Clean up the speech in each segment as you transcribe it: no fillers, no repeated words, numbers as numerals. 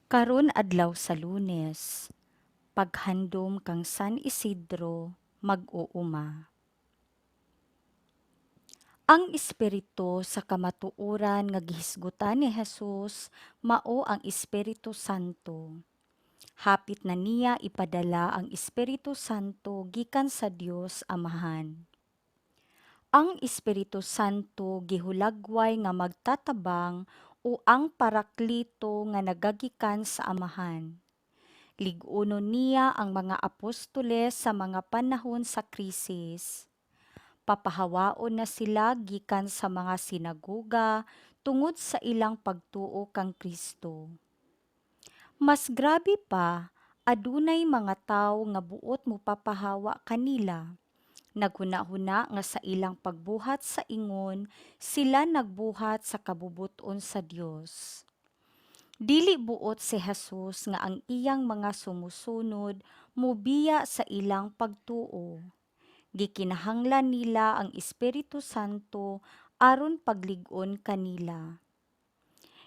Karon adlaw sa Lunes, paghandom kang San Isidro mag-uuma. Ang espiritu sa kamatuoran nga gihisgutan ni Jesus mao ang Espiritu Santo. Hapit na niya ipadala ang Espiritu Santo gikan sa Dios Amahan. Ang Espiritu Santo gihulagway nga magtatabang o ang Paraklito nga nagagikan sa Amahan. Lig-unon niya ang mga apostoles sa mga panahon sa krisis. Papahawaon na sila gikan sa mga sinagoga tungod sa ilang pagtuo kang Kristo. Mas grabe pa, adunay mga tawo nga buot mopapahawa kanila. Naghuna-huna nga sa ilang pagbuhat sa ingon, sila nagbuhat sa kabubut-on sa Dios. Dili buot si Jesus nga ang iyang mga sumusunod mobiya sa ilang pagtuo. Gikinahanglan nila ang Espiritu Santo aron paglig-on kanila.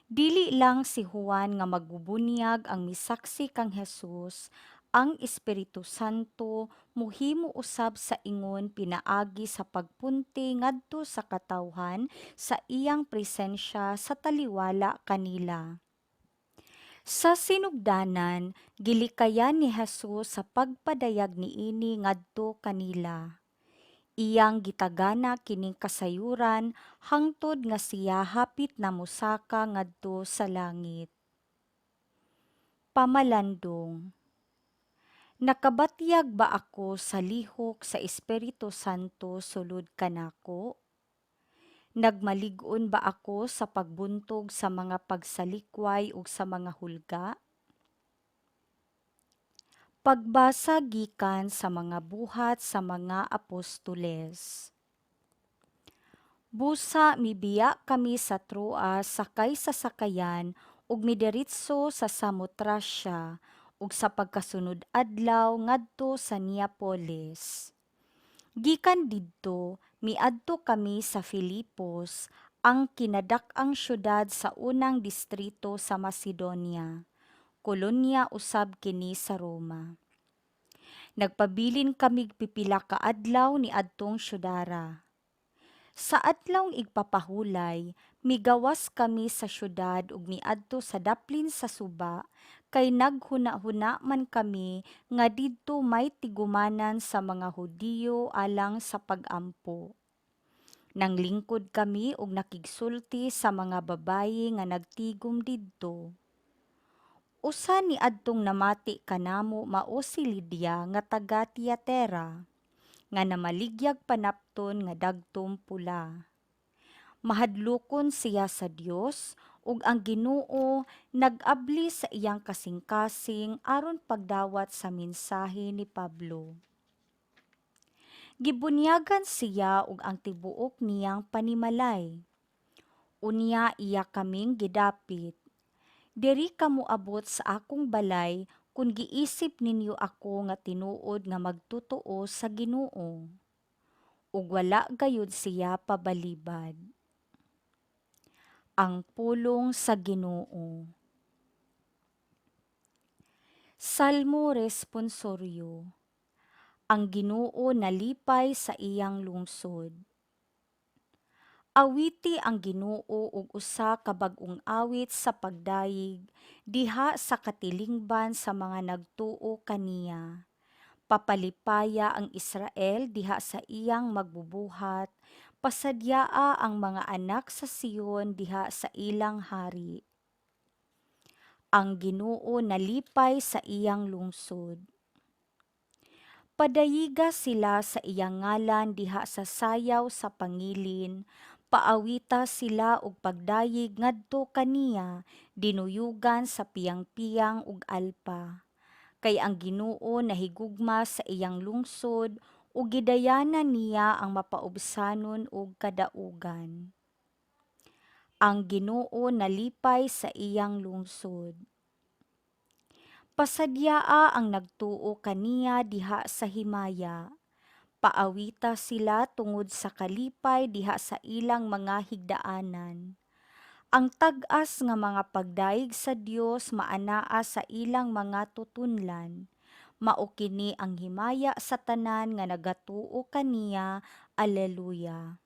Dili lang si Juan nga magbubunyag ang misaksi kang Jesus, ang Espiritu Santo mohimo usab sa ingon pinaagi sa pagpunti ngadto sa katawhan sa iyang presensya sa taliwala kanila. Sa sinugdanan, gilikayan ni Jesus sa pagpadayag niini ngadto kanila. Iyang gitagana kining kasayuran hangtod nga siya hapit na mosaka ngadto sa langit. Pamalandong. Nakabatyag ba ako sa lihok sa Espiritu Santo sulod kanako? Nagmalig-on ba ako sa pagbuntog sa mga pagsalikway ug sa mga hulga? Pagbasa gikan sa mga Buhat sa mga Apostoles. Busa mibiya kami sa Troas sakay sa sakayan ug midiretso sa Samotracia ug sa pagkasunod adlaw ngadto sa Neapolis. Gikan didto miadto kami sa Filipos, ang kinadak-ang syudad sa unang distrito sa Macedonia. Kolonya usab kini sa Roma. Nagpabilin kamig pipila ka adlaw niadtong syudara. Sa adlawng igpapahulay, migawas kami sa syudad ug miadto sa daplin sa suba kay naghuna-huna man kami nga didto may tigumanan sa mga Hudiyo alang sa pag-ampo. Nanglingkod kami ug nakigsulti sa mga babayi nga nagtigom didto. Usa niadtong namati kanamo mao si Lydia nga taga Tiatira, nga namaligyag panapton nga dagtom pula. Mahadlokon siya sa Dios ug ang Ginoo nag-abli sa iyang kasingkasing aron pagdawat sa mensahe ni Pablo. Gibunyagan siya ug ang tibuok niyang panimalay. Unya iya kaming gidapit. "Diri ka moabot sa akong balay kun giisip ninyo ako nga tinuod nga magtotoo sa Ginoo." Ug wala gayud siya pabalibad. Ang pulong sa Ginoo. Salmo Responsoryo. Ang Ginoo nalipay sa iyang lungsod. Awiti ang Ginoo og usa ka bag-ong awit sa pagdayeg diha sa katilingban sa mga nagtuo kaniya. Papalipaya ang Israel diha sa iyang magbubuhat, pasadyaa ang mga anak sa Sion diha sa ilang hari. Ang Ginoo nalipay sa iyang lungsod. Padayiga sila sa iyang ngalan diha sa sayaw sa pangilin, paawita sila og pagdayeg ngadto kaniya dinuyugan sa piyang-piyang ug alpa. Kay ang Ginoo nahigugma sa iyang lungsod ug gidayanan niya ang mapaubsanon og kadaugan. Ang Ginoo nalipay sa iyang lungsod. Pasadyaa ang nagtuo kaniya diha sa himaya. Paawita sila tungod sa kalipay diha sa ilang mga higdaanan. Ang tag-as nga mga pagdayeg sa Dios maanaa sa ilang mga tutunlan. Mao kini ang himaya sa tanan nga nagatuo kaniya. Alleluia.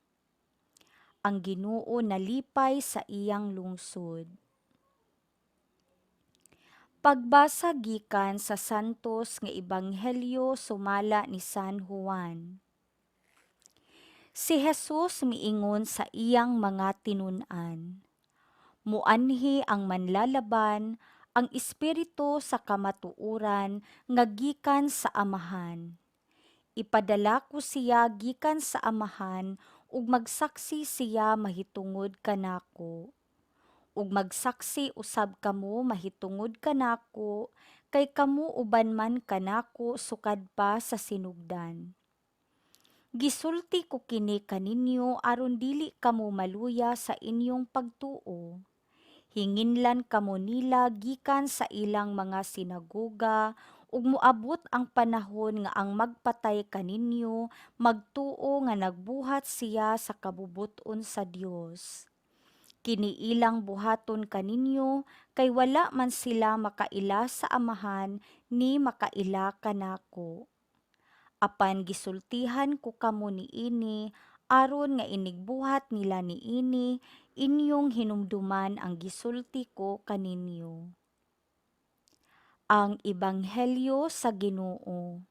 Ang Ginoo nalipay sa iyang lungsod. Pagbasa gikan sa Santos nga Ebanghelyo sumala ni San Juan. Si Jesus miingon sa iyang mga tinun-an, "Muanhi ang Manlalaban, ang Espiritu sa kamatuoran nga gikan sa Amahan. Ipadala ko siya gikan sa Amahan ug magsaksi siya mahitungod kanako. Ug magsaksi usab kamo mahitungod kanako kay kamo uban man kanako sukad pa sa sinugdan. Gisulti ko kini kaninyo aron dili kamo maluya sa inyong pagtuo. Hinginlan kamo nila gikan sa ilang mga sinagoga ug moabot ang panahon nga ang magpatay kaninyo magtuo nga nagbuhat siya sa kabubut-on sa Dios. Kini ilang buhaton kaninyo kay wala man sila makaila sa Amahan ni makaila kanako. Apan gisultihan ko kamo niini aron nga inigbuhat nila niini, inyong hinumduman ang gisulti ko kaninyo." Ang Ebanghelyo sa Ginoo.